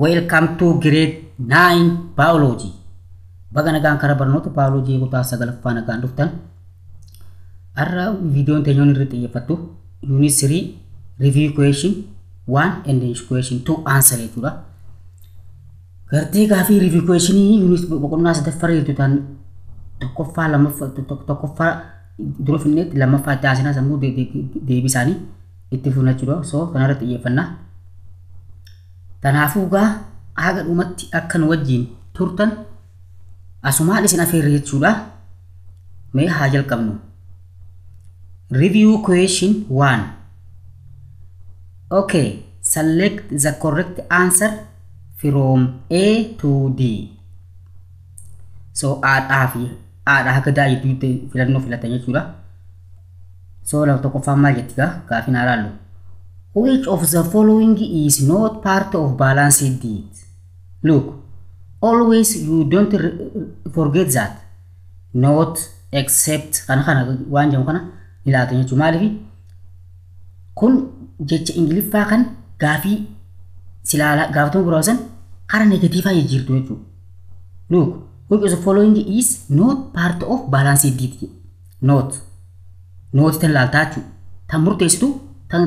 Welcome to grade 9 biology. Baga nagaan karaa barnoota biology kutaa sagalaffaa nagaan dhuftan. Har'a viidiyoon teenyoon irratti xiyyeeffattu unit 3 review question 1 and question 2 answer jechuudha. Gartee gaafii review question unit boqonnaa sadaffaa jirtu tan tokkoffaa lammaffaa tokkoffaa dura finneetti lammaffaa itti aansinaa sammuu deebii isaanii itti fufna jechuudha. So kanarratti xiyyeeffannaa. Kanaafuu gaa haga dhumatti akka nu wajjin turtan asumaan isin afeerre jechuudha. Mee haa jalqabnu. Review question 1. Okay, select the correct answer from A to D. So A fi A dha haga D jidduutti filannoo filatan jechuudha. So lama tokkoffaan maal jetti gaa gaafiin haa ilaallu. Which of the following is not part of balanced diet? Look, always you don't forget that. Not except kana kana waan jedhamu kana ilaatan jechuudha. Maaliif kun jecha Ingiliffaa kan gaafii silaa gaafatama biraasan karaa negatiivaa jijjiirtu jechuudha. Look, which of the following is not part of balanced diet? Not. Not tan ilaaltaa jechuudha. Tan murteessitu tan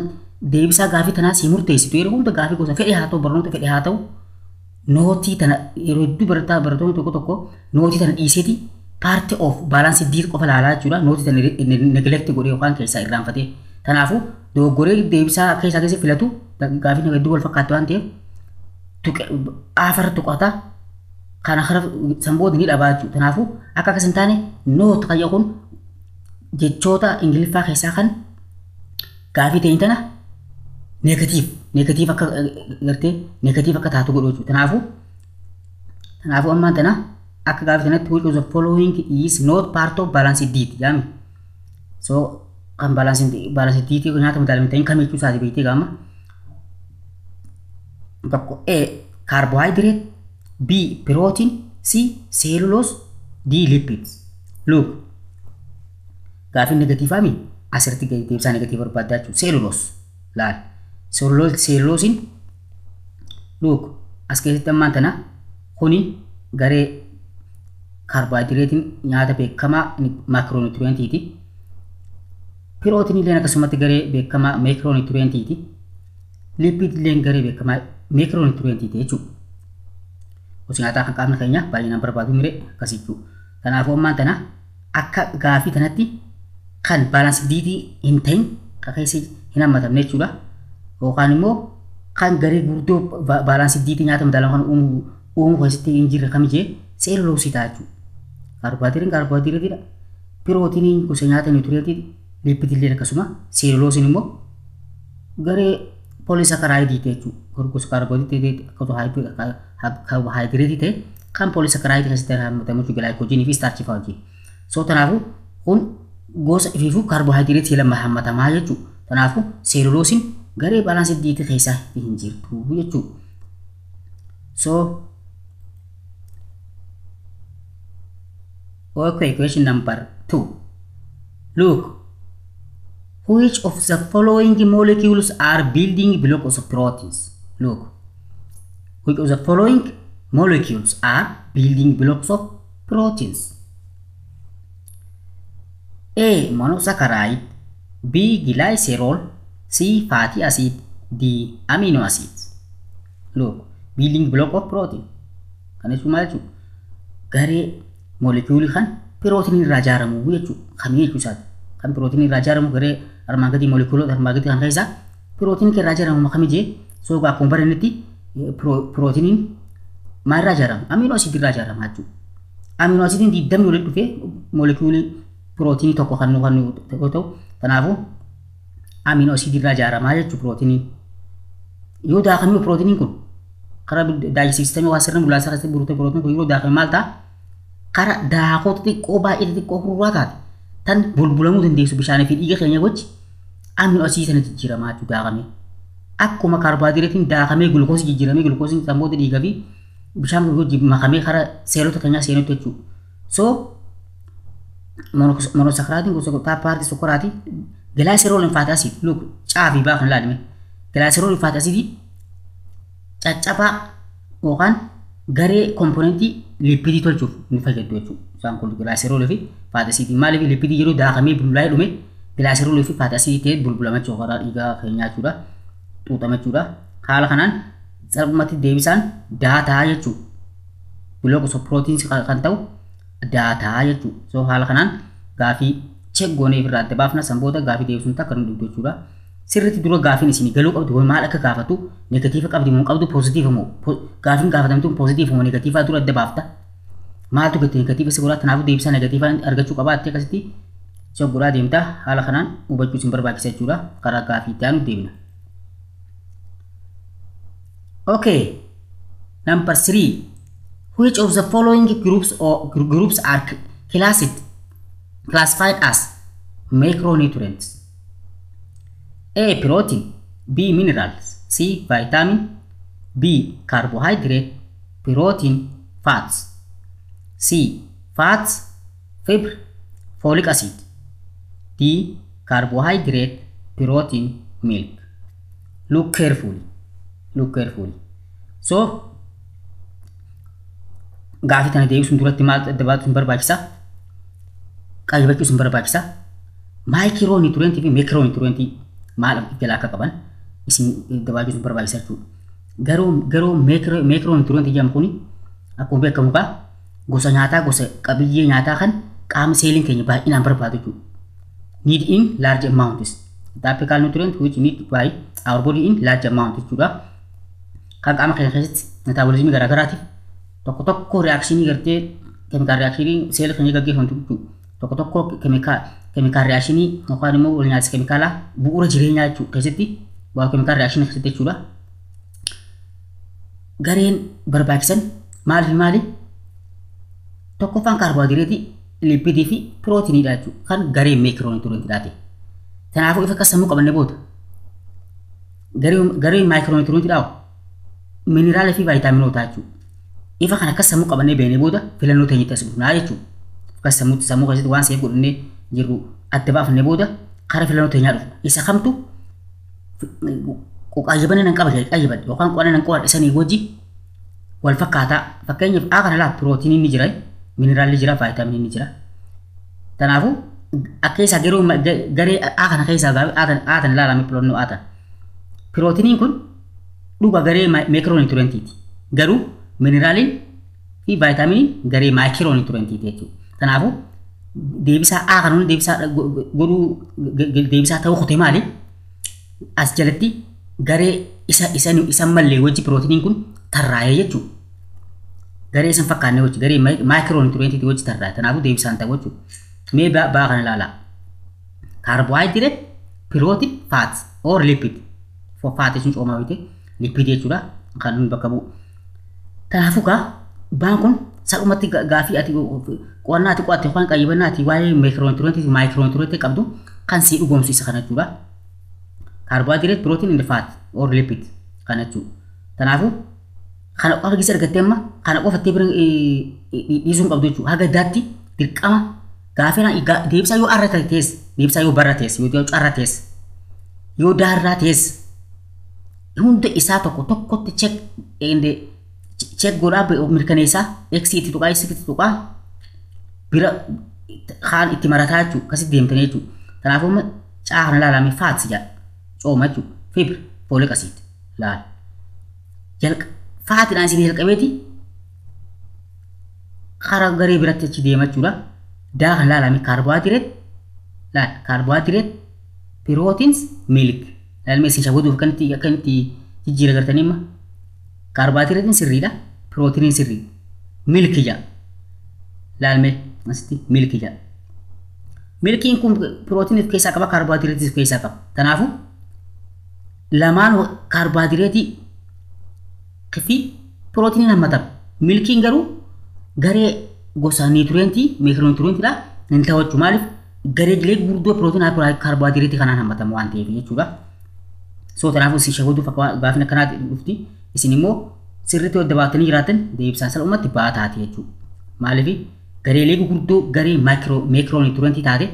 deebisaa gaafii tanaa si murteessitu yeroo hunda gaafii gosa fedhe haa ta'u barnoota fedhe haa ta'u nootii tana yeroo hedduu barataa barattoonni tokko tokko nootii tana dhiiseeti part of balanced diet qofa ilaalaa jechuudha. Nootii tana neglect godhee yookaan keessaa irraanfatee. Kanaafuu dogoggoree deebisaa keessaa keessa filatu gaafii hedduu wal fakkaatu waan ta'eef afar tuqata kana kara sanboota ni dhabaa jechuudha. Kanaafuu akka akkas hin taane noot kan kun jechoota Ingiliffaa keessaa kan gaafii ta'in tana negative akka gartee negative akka taatu godhu jechuudha. Kanaafuu ammaan tana akka gaafii tanatti which of the following is not part of balanced diet jedhame. So kan balanced diet nyaata madaalamii ta'in kam jechuu isaati beektee gaama. Tokko A carbohydrate, B protein, C cellulose, D lipids. Look, gaafiin negatiivaa mi asirratti deebisaa negatiiva barbaaddaa jechuudha. Cellulose laal. Celluloosiin look as keessatti ammaan tana kuni garee kaarboohayidireetiin nyaata beekamaa maakiroonuutiriyeentiiti. Pirootiin illee akkasumatti garee beekamaa meekiroonuutiriyeentiiti. Lipiid illee garee beekamaa meekiroonuutiriyeentiiti jechuudha. Gosa nyaataa kan qaamni keenya baay'inaan barbaadu mire akkas jechuudha. Kanaafuu ammaan tana akka gaafii tanatti kan baalaansii diitii hin ta'in kan keessa hin hammatamne jechuudha. Yookaan immoo kan garee gurguddoo baalaansii diitii nyaata madaalamaa kan uumuu keessatti hin jirre kam jee seeluloosii ta'a jechuudha. Kaarboohayidireetiin kaarboohayidireetiidha. Pirootiiniin gosa nyaata niwutiriyeentiiti. Lipiidii illee akkasuma. Seeluloosiin immoo garee poolisakaraayidii jechuudha. Gosa kaarboohayidireetii akkasuma kaarboohayidireetii ta'e kan poolisakaraayidii keessatti hammatamu jechuudha. Gilaayikoojinii fi istaarchii fa'aa wajjin. So kanaafuu kun gosa ifiifuu kaarboohayidireetii lama hammatamaa jechuudha. Kanaafuu seeluloosiin garee baalaansii diitii keessaa hin jirtu jechuudha. So okay, question number 2. Look, which of the following molecules are building blocks of proteins? Look, which of the following molecules are building blocks of proteins? A. Monosaccharide, B. Glycerol, C. Fatty acid, D. Amino acids. Look, building block of protein. Kan jechuun maal jechuudha? Garee moolekuulii kan pirootinii irraa ijaaramu jechuudha. Kamii jechuu isaati? Kan pirootinii irraa ijaaramu garee armaan gadii moolekuulota armaan gadii kan keessaa pirootinii irraa ijaaramu kamii jee soo akkuma barannetti pirootiniin maal irraa ijaarama? Amino asiidii irraa ijaarama jechuudha. Amino asiidiin 20 walitti dhufee moolekuulii pirootinii tokko kan nu ta'u kanaafuu amino asiidii irraa ijaaramaa jechuudha pirootiniin. Yoo daakamee pirootiniin kun karaa digestive system waan sirna bullaa'insaa keessatti buruutee pirootiniin kun yeroo daakame maal ta'a? Karaa daakoo xixiqqoo baay'ee xixiqqoo hurraa taate tan bulbulamuu dandeessu bishaanii fi dhiiga keenya wajji amino asiidii sana jijjiiramaa jechuudha daakamee. Akkuma kaarboohayidireetiin daakamee gulukoosii jijjiiramee gulukoosiin san booda dhiiga fi bishaan wajji makamee karaa seelota keenyaa seenutti jechuudha. So monosakkaraatiin gosa paartii sukkaraatii gilaaserool fatty acid look caafii baa kan ilaalime gilaaserool fatty acid caccabaa yookaan garee komponentii liipidii tolchuuf nu fayyadu jechuudha. Isaan kun gilaaseroolii fi fatty acidii. Maaliif liipidii yeroo daakamee bulbulaa'ee dhume gilaaseroolii fi fatty acidii ta'ee bulbulama jechuudha karaa dhiigaa keenyaa jechuudha. Xuuxama jechuudha. Haala kanaan salphumatti deebisaan D ta'a jechuudha. Blocks of proteins kan ta'u D ta'a jechuudha. So haala kanaan gaafii check goonee ofirraa adda baafna san booda gaafii deebisuun takka nu dhibdu jechuudha. Sirriitti dura gaafiin isin galuu qabdu maal akka gaafatu negative qabdi moo qabdu positive moo gaafiin gaafatamtu positive moo negative dura adda baafta. Maaltu gati negative si godhaa kanaafuu deebisaa negative argachuu qabaatte akkasitti check godhaa deemta haala kanaan hubachuu isin barbaachisa jechuudha. Karaa gaafii itti aanu deemna. Okay, number 3. Which of the following groups or groups are classified as macronutrients? A. Protein, B. Minerals, C. Vitamin, B. Carbohydrate, protein, fats, C. Fats, fiber, folic acid, D. Carbohydrate, protein, milk. Look carefully. Look carefully. So, gaafii tana deebisuun duratti maal adda baasuun barbaachisa? Qayyabachuun barbaachisa. Micronutrientii fi macronutrientii maal jalaa akka qaban isin adda baasuun barbaachisa jechuudha. Garuu macronutrientii jedhamu kuni akkuma beekamu gaa gosa nyaataa gosa qabiyyee nyaataa kan qaama seeliin keenya baay'inaan barbaadu jechuudha. Need in large amounts. The typical nutrient which need by our body in large amount jechuudha. Kan qaama keenya keessatti metabolismii garaagaraatiif tokko tokko reactionii gartee chemical reactionii seela keenya gaggeeffamtu jechuudha. Tokko tokko chemical reactionii yookaan immoo wal nyaatisa keemikaalaa bu'uura jireenyaa jechuudha keessatti chemical reactionii keessatti jechuudha. Gareen barbaachisan maal fi maali? Tokkoffaan kaarboohayidireetii, liipidii fi pirootiiniidha jechuudha. Kan garee macronutrientiidha ta'e. Kanaafuu ifa akka sammuu qabannee booda garee micronutrientiidha mineraalaa fi vaayitaaminoota jechuudha. Ifa kana akka sammuu qabannee beeknee booda filannoo teenyatti as dhufnaa jechuudha. Akka sammuutti sammuu keessatti waan seef godhannee jirru adda baafnee booda karaa filannoo teenyaa dhufna. Isa kamtu qayyabannee nan qaba qayyabadhe yookaan qo'annee nan qo'adhe sanii wajji wal fakkaataa. Fakkeenyaaf A kana laa pirootiiniin ni jira, mineraalli jira, vaayitaaminiin ni jira. Kanaafuu akka isaa garee A kana keessaa A tan ilaalame filannoo A tan. Pirootiiniin kun dhuga garee macronutrientiiti. Garuu mineraaliin fi vaayitaaminiin garee micronutrientiiti jechuudha. Kanaafuu deebisaa A kana deebisaa godhuu deebisaa ta'uu kutee maali? As jalatti garee isa mallee wajji pirootiiniin kun tarraa'ee jechuudha. Garee isan fakkaanne wajji garee micronutrientiiti wajji tarraa'e. Kanaafuu deebisaan ta'u jechuudha. Mee baa kana ilaalaa. Carbohydrate, protein, fat or lipid. Fat jechuun coomaa miti lipid jechuudha kan nuyi bakka bu'u. Kanaafuu gaa baan kun salphumatti gaafii ati qo'annaa ati qo'atte yookaan qayyabannaa ati waa'ee macronutrientii fi micronutrientii qabdu kan sii dhugoomsu isa kana jechuudha. Carbohydrate, protein and fat or lipid kana jechuudha. Kanaafuu kana qofa gisa argattee amma kana qofattee bira dhiisuu hin qabdu jechuudha. Haga daatti dirqama gaafii deebisaa yoo arra tees deebisaa yoo barra tees yoo carra tees yoo daarraa tees hunda isaa tokko tokkotti check and check godhaa mirkaneessaa x itti tuqaa x itti tuqaa bira kaan itti marataa jechuudha akkasitti deemtanii jechuudha. Kanaafuu caa kana ilaalame fats jedha cooma jechuudha fiber folic acid laala. Jalqa fatiidhaan isin jalqabeeti karaa garee biratti achi deema jechuudha. Daa kan ilaalame carbohydrate laal carbohydrate proteins milk laalme isin shawaduuf akkanitti jijjiira gartanii amma kaarboohayidireetiin sirriidha pirootiiniin sirriidha milk jedha laalme asitti milk jedha. Milkiin kun pirootiinii of keessaa qaba kaarboohayidireetii of keessaa qaba. Kanaafuu lamaan kaarboohayidireetii fi pirootiiniin hammatama. Milkiin garuu garee gosa nutrientii macronutrientiidha hin ta'u maaliif garee gilee gurguddoo pirootiinii kaarboohayidireetii kanaan hammatama waan ta'eef jechuudha. So kanaafuu isin shawaduuf akka gaafin akkanaatti dhufti isin immoo sirriitti adda baatanii jiraatan deebisaan salphumatti baataati jechuudha. Maaliif gareelee gurguddoo garee macronutrientii taate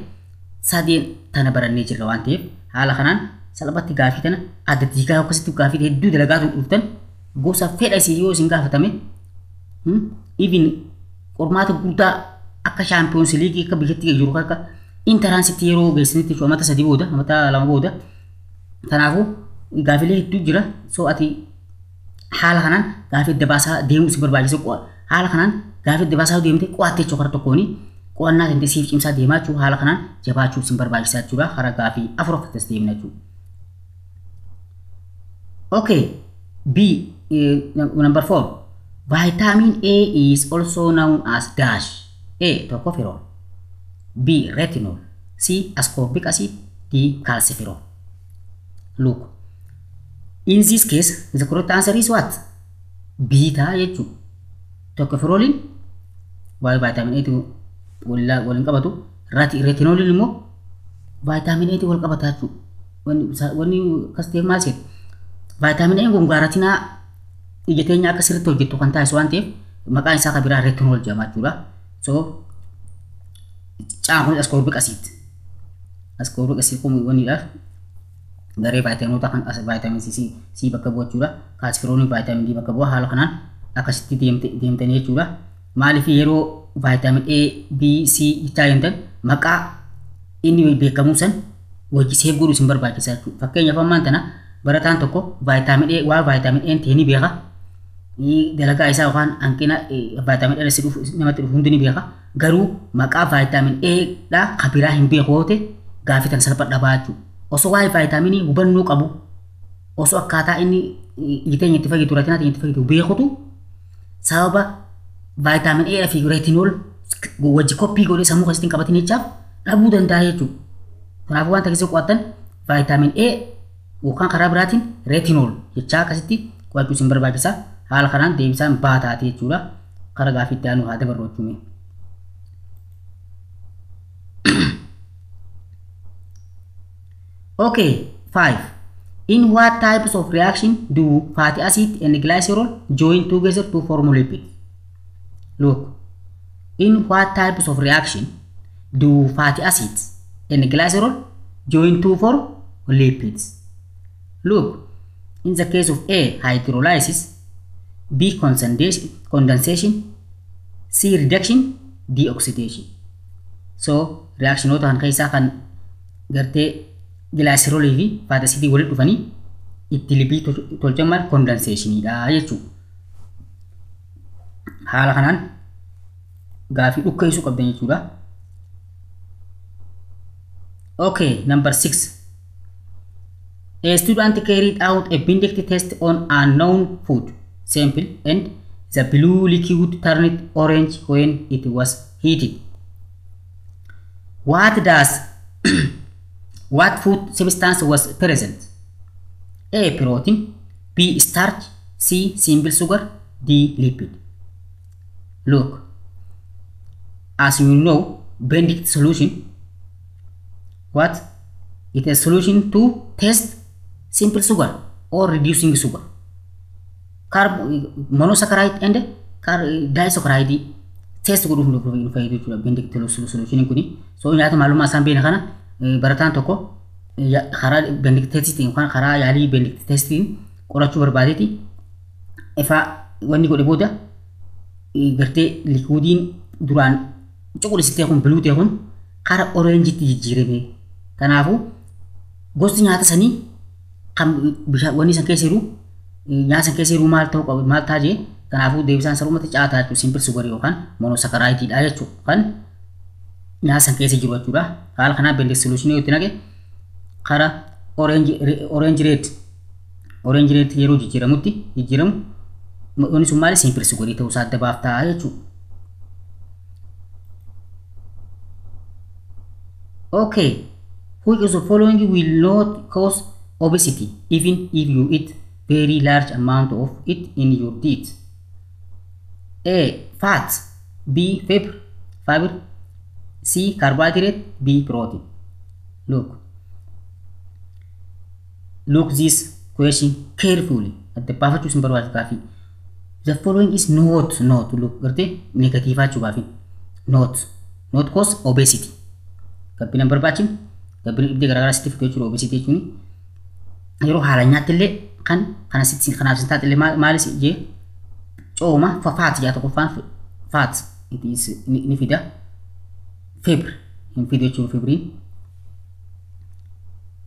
sadeen tana barannee jirra waan ta'eef haala kanaan salphatti gaafii tana adda diigaa akkasitti gaafii hedduu dalagaa dhuftan Gosa fedha isii yoo isin gaafatame, even qormaata guddaa akka Champions League akka biyyatti jiru akka entrancetti yeroo geessanitti jechuudha, amata 3 booda, amata 2 booda. Kanaafuu gaafilee hedduu jira. So ati haala kanaan gaafii adda baasaa deemuu si barbaachisa. Haala kanaan gaafii adda baasaa deemte qo'attee jechuudha, karaa tokkooni qo'annaa tante siif cimsaa deemaa jechuudha. Haala kanaan jabaachuu si barbaachisa jechuudha. Karaa gaafii afuraffattas deemna jechuudha. Okay, B, number 4. Vitamin A is also known as dash. A. Tocopherol, B. Retinol, C. Ascorbic acid, D. Calciferol. Look, in this case, the correct answer is what? B ta'a jechuudha. Tocopheroliin waa'ee vitamin A waliin qabatu, retinoliin immoo vitamin A wal qabata jechuudha. Wanni akkas ta'eef maal seeta? Vitamin A kun retinaa ija teenya akka sirriitti hojjettu kan taasisu waan ta'eef maqaan isaa kan biraa retinol jedhama jechuudha. So caan kun ascorbic acid. Ascorbic acid kun wanniidhaaf garee vaayitamiinoota kan vitamin C bakka bu'a jechuudha. Calciferoliin vitamin D bakka bu'a. Haala kanaan akkasitti deemtanii jechuudha. Maaliif yeroo vitamin A, B, C jechaa deemtan maqaa inni beekamu san wajji save godhuu isin barbaachisa jechuudha. Fakkeenyaaf ammaan tana barataan tokko vitamin A waa vitamin A ta'e ni beeka. Dalagaa isaa yookaan hanqina vitamin A namatti dhufu hundi ni beeka. Garuu maqaa vitamin A dha kan biraa hin beeku yoo ta'e gaafii tan salphadha dhabaa jechuudha. Osoo waa'ee vaayitaaminii hubannoo qabu, osoo akkaataa inni ija teenya itti fayyadu, retinaa teenya itti fayyadu beekutu sababa vitamin A fi retinol wajji koppii godhee sammuu keessatti hin qabatin jechaaf dhabuu danda'a jechuudha. Kanaafuu wanta keessa qo'attan vitamin A yookaan karaa biraatiin retinol jechaa akkasitti qo'achuu isin barbaachisa. Haala kanaan deebisaan baataate jechuudha. Karaa gaafii itti aanu haa dabarru jechuudha. Okay, 5. In what types of reaction do fatty acid and glycerol join together to form lipid? Look, in what types of reaction do fatty acids and glycerol join to form lipids? Look, in the case of A, hydrolysis, B, condensation, C, reduction, D, oxidation. So, reaction kan keessaa kan gartee glycerolii fi fatty acidii walitti dhufanii itti lipii tolchan maal condensationiidha jechuudha. Haala kanaan gaafii dhukkeessuu qabdan jechuudha. Okay, number 6. A student carried out a Benedict test on unknown food sample and the blue liquid turned orange when it was heated. What food substance was present? A. Protein, B. Starch, C. Simple sugar, D. Lipid. Look, as you know, Benedict solution, what? It is a solution to test simple sugar or reducing sugar. Monosaccharide and disaccharide test godhuuf nu fayyadu jechuudha Benedict solution kuni. So nyaata maalummaa isaan beekna kana barataan tokko karaa Benedict testiin yookaan karaa yaalii Benedict testiin qorachuu barbaadeeti ifaa wanni godhe booda gartee liquidiin duraan cuquliisitee kun blue ta'e kun karaa orangeitti jijjiirame. Kanaafuu gosti nyaata sanii kan bishaan wanni san keessa jiru nyaata san keessa jiru maal ta'uu qabu maal ta'a jee. Kanaafuu deebisaan sarumatti caataa jechuudha, simple sugar yookaan monosaccharideidha jechuudha kan nyaata san keessa jiru jechuudha. Haala kanaan Benedict solution yoo itti naqe karaa orange red yeroo jijjiiramutti jijjiiramu wanni sun maali simple sugar ta'uu isaa adda baaftaa jechuudha. Okay, which of the following will not cause obesity even if you eat very large amount of it in your diet? A. Fat, B. Fiber, C. Carbohydrate, B. Protein. Look this question carefully. Adda baafachuu isin barbaadu gaafii. The following is not, look, gartee negative jechuu gaafii. Not cause obesity. Gabbina hin barbaachifne, gabbina dhibdee garaagaraa sitti fidu jechuudha obesity jechuun. Yeroo haala nyaatti illee Kan kana sitti kanaaf sin taate maalis jee cooma fat jaa tokkoffaan fat it is ni fida. Fiber hin fidu jechuudha fiberiin.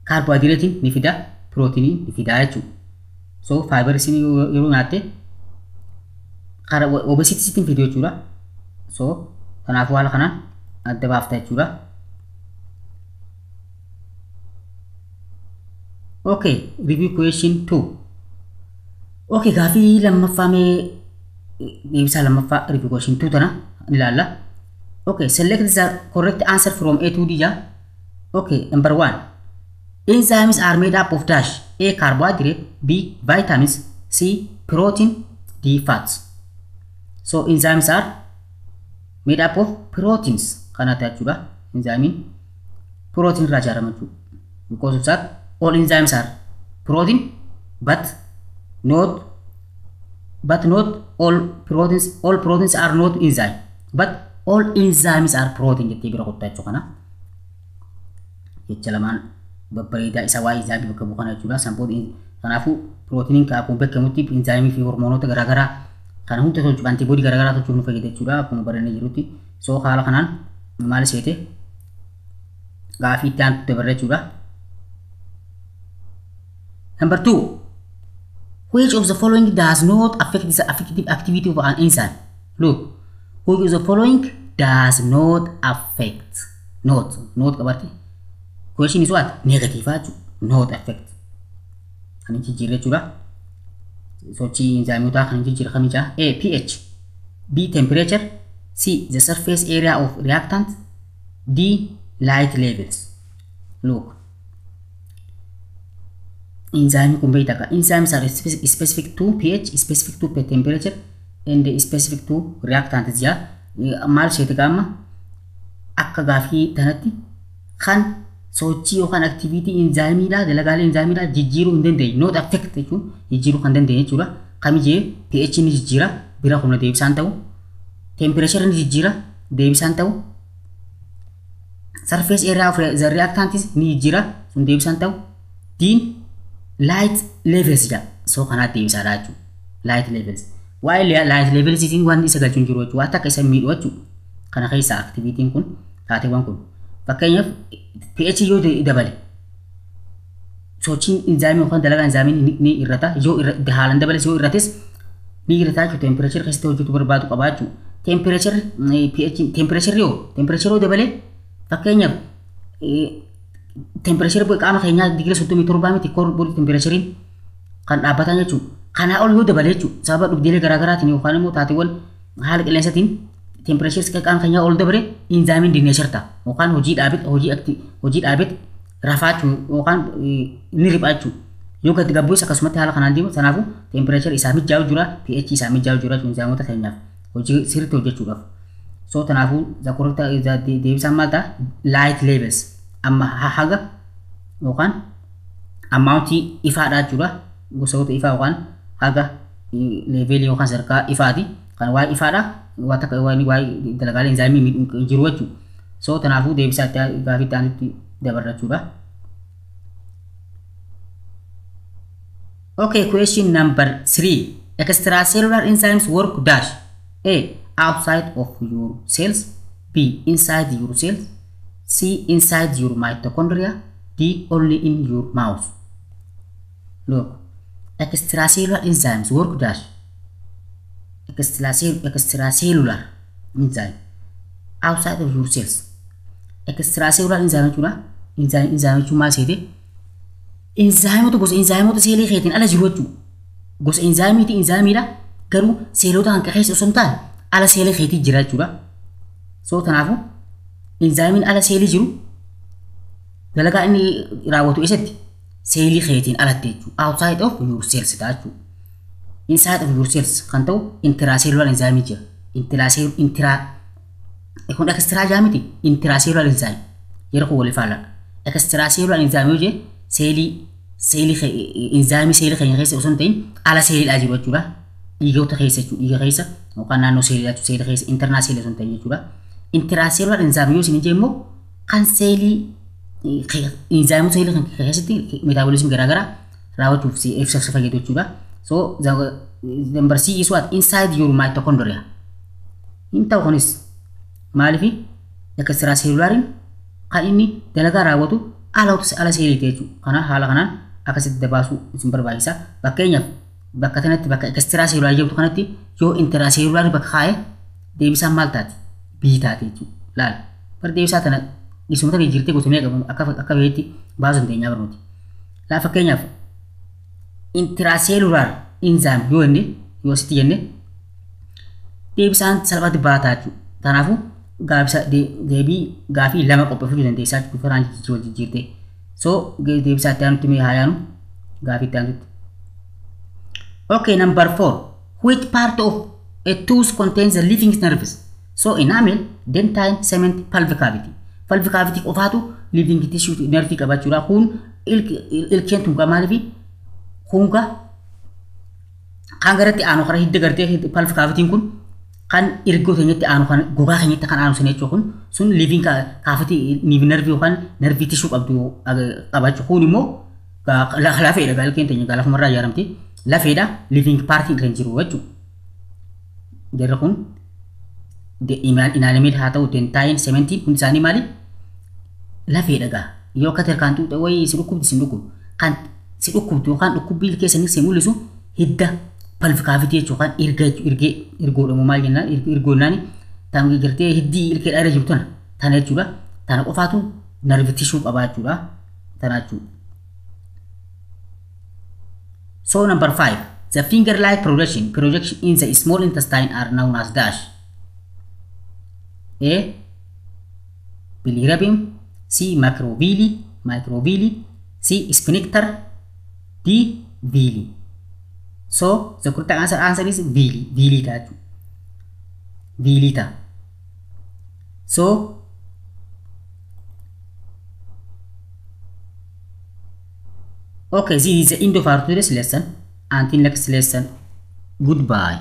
Kaarbohaayidireetiin ni fida, pirootinii ni fida jechuudha. So fiber isin yeroo nyaatte karaa obesity sitti hin fidu jechuudha. So kanaafuu haala kanaan adda baafta jechuudha. Okay, review question 2. Okay, gaafii lammaffaa mee deebisaa lammaffaa review question 2 tana ilaalla. Okay, select the correct answer from A to D ja. Okay, number 1. Enzymes are made up of dash. A. Carbohydrate, B. Vitamins, C. Protein, D. Fats. So enzymes are made up of proteins. Kana jechuudha. Enzymiin protein irraa ijaarama jechuudha. Because of that, all enzymes are protein, but not all proteins, all proteins are not enzyme, but all enzymes are protein jettee bira kottaa jechuu kana. Jecha lamaan babbareedaa isa waa'ee enzyimii bakka bu'u kana jechuudha. San booda kanaafuu proteiniin akkuma beekamutti enzyimii fi hormoonota garaagaraa kana hunda tolchuuf, antiboodii garaagaraa tolchuuf nu fayyada jechuudha akkuma barannee jirutti. So haala kanaan maal seete gaafii itti aantu dabarra jechuudha. Number 2. Which of the following does not affect the effective activity of an enzyme? Look, which of the following does not affect? Not, not qabarte. Question is what? Negative jechuudha. Not affect. Kan hin jijjiirre jechuudha. Sochii enzymotaa kan hin jijjiirre kamii jaa? A. pH, B. Temperature, C. The surface area of reactant, D. Light levels. Look. Enzyme kun beektaa ka enzymes are specific to pH, specific to temperature and specific to reactants jaa. Maal seete qaama akka gaafii tanatti kan sochii yookaan activity enzymiidha, dalagaalee enzymiidha jijjiiruu hin dandeenye, not affect jechuun jijjiiruu kan dandeenye jechuudha. Kami jee? pH ni jijjiira, bira humna deebisaan ta'u. Temperature ni jijjiira, deebisaan ta'u. Surface area of the reactants ni jijjiira, sun deebisaan ta'u. Diin light levels jedha. So kanaaf deebisaadha jechuudha. Light levels. Waa'ee light levels isin waan isa galchuun jiru jechuudha. Waan takka isa miidhu jechuudha. Kana keessa activityn kun, taateewwan kun. Fakkeenyaaf pH yoo dabale sochiin enzyimii yookaan dalagaa enzyimii ni irrata. Yoo haalaan dabales yoo irrates ni irrata jechuudha. Temperature keessatti hojjetu barbaadu qaba jechuudha. Temperature pH temperature yoo temperature yoo dabale, fakkeenyaaf temperature qaama keenyaa 37° miti core body temperatureiin kan dhaabbatan jechuudha. Kanaa ol yoo dabale jechuudha, sababa dhugdeelee garaagaraatiin yookaan immoo taateewwan haala qilleensaatiin temperature qaama keenyaa ol dabale, enzymiin denature ta'a yookaan hojii dhaabet hojii dhaabet rafaa jechuudha yookaan ni ripha jechuudha. Yoo gadi gabbuus akkasumatti haala kanaan deemu. Kanaafuu temperature isaa mijaa'u jira, pH isaa mijaa'u jira jechuudha enzymoota keenyaaf hojii sirriitti hojjechuudhaaf. So kanaafuu the correct deebisaan maal ta'a? Light levels, amma haga yookaan amountii ifaadha jechuudha. Gosoota ifaa yookaan haga levelii yookaan sadarkaa ifaati. Kan waa'ee ifaadha waa takka waa'ee dalagaalee enzyimii miidhuu jiru jechuudha. So kanaafuu deebisaa gaafii itti aanutti dabarra jechuudha. Okay, question number 3. Extracellular enzymes work dash. A. Outside of your cells. B. Inside your cells. C. Inside your mitochondria. D. Only in your mouth. Look, extracellular enzymes work dash. Extracellular enzyme outside of your cells. Extracellular enzyme jechuudha. Enzyme jechuun maal seete? Enzymoota, gosa enzymoota seelii keetiin ala jiru jechuudha. Gosa enzymiiti, enzymiidha. Garuu seelota hanqa keessa osoo hin taane ala seelii keetii jira jechuudha. So kanaafuu enzymiin ala seelii jiru dalagaa inni raawwatu eessatti? Seelii keetiin alatti jechuudha. Outside of your cells ta'a jechuudha. Inside of your cells kan ta'u intracellular enzyme jira. Intracellular, intra kun extra jaa miti, intracellular enzyme yeroo kun waliif faallaa. Extracellular enzyme yoo jee seelii enzyme seelii keenya keessa osoo hin ta'in ala seeliidhaa jiru jechuudha. Dhiigota keessa jechuudha. Dhiiga keessa yookaan naannoo seeliidhaa jechuudha. Seelii keessa, internal seelii osoo hin ta'in jechuudha. Intracellular enzyme yoo isin jee immoo kan seelii enzyme seelii kan keessatti metabolismii garaagaraa raawwachuuf si ibsa si fayyadu jechuudha. So the number C is what? Inside your mitochondria. Hin ta'u kunis maaliif extracellulariin kan inni dalagaa raawwatu ala seeliiti jechuudha. Kana haala kanaan akkasitti dabaasuu isin barbaachisa. Fakkeenyaaf bakka kanatti bakka extracellular jedhamtu kanatti yoo intracellular bakka kaa'e deebisaan maal taati? B taati jechuudha. Laal. Bar deebisaa tana isuma tana jirtee gosa meeqa akka beetti baasuu hin teenyaa barnooti. Laa fakkeenyaaf intracellular enzyme yoo jenne yoo asitti jenne deebisaan salphaatti baataa jechuudha. Kanaafuu gaafisa deebii gaafii lama qopheeffachuu dandeessaa jechuudha. Karaan wal jijjiirtee. So deebisaa itti aanutti mee haa yaanu gaafii itti aanutti. Okay, number 4. Which part of a tooth contains the living nerves? So enamel, dentine, cement, pelvic cavity. Pelvic cavity qofaatu living tissue nerve qabachuudha. Kun ilkeen tun maaliifi kunga kan garatti aanu karaa hidda gartee pelvic cavity kun kan irgoo keenyatti aanu kan gogaa keenyatti kan aanu sana jechuudha kun sun living cavity nerve yookaan nerve tissue qabdu qabachuu kun immoo lafeedha ilkeen teenya lafumarraa ijaaramti. Lafeedha living part irra hin jiru jechuudha. Jarri kun enamel haa ta'u dentine cementiin hundi isaanii maali? Lafeedha gaa. Yoo akka tarkaan tuuta wayii si dhukkubdi si dhukkubdu. Kan si dhukkubdu yookaan dhukkubbii keessanii si mul'isu hidda pelvic cavity jechuudha yookaan erga ergee ergoodhamu maal jennaan ergoonnaan tan gartee hiddii ilkeedhaa irra jirtu tana tana jechuudha. Tana qofaatu nerve tissue qabaa jechuudha. Tana jechuudha. So number 5, the finger-like projection in the small intestine are known as dash. A. Bilirubin, C. Microvilli, C. Sphincter, D. Villi. So the correct answer is villi, villi ta. Villi ta. So okay, this is the end of our today's lesson. Until next lesson, goodbye.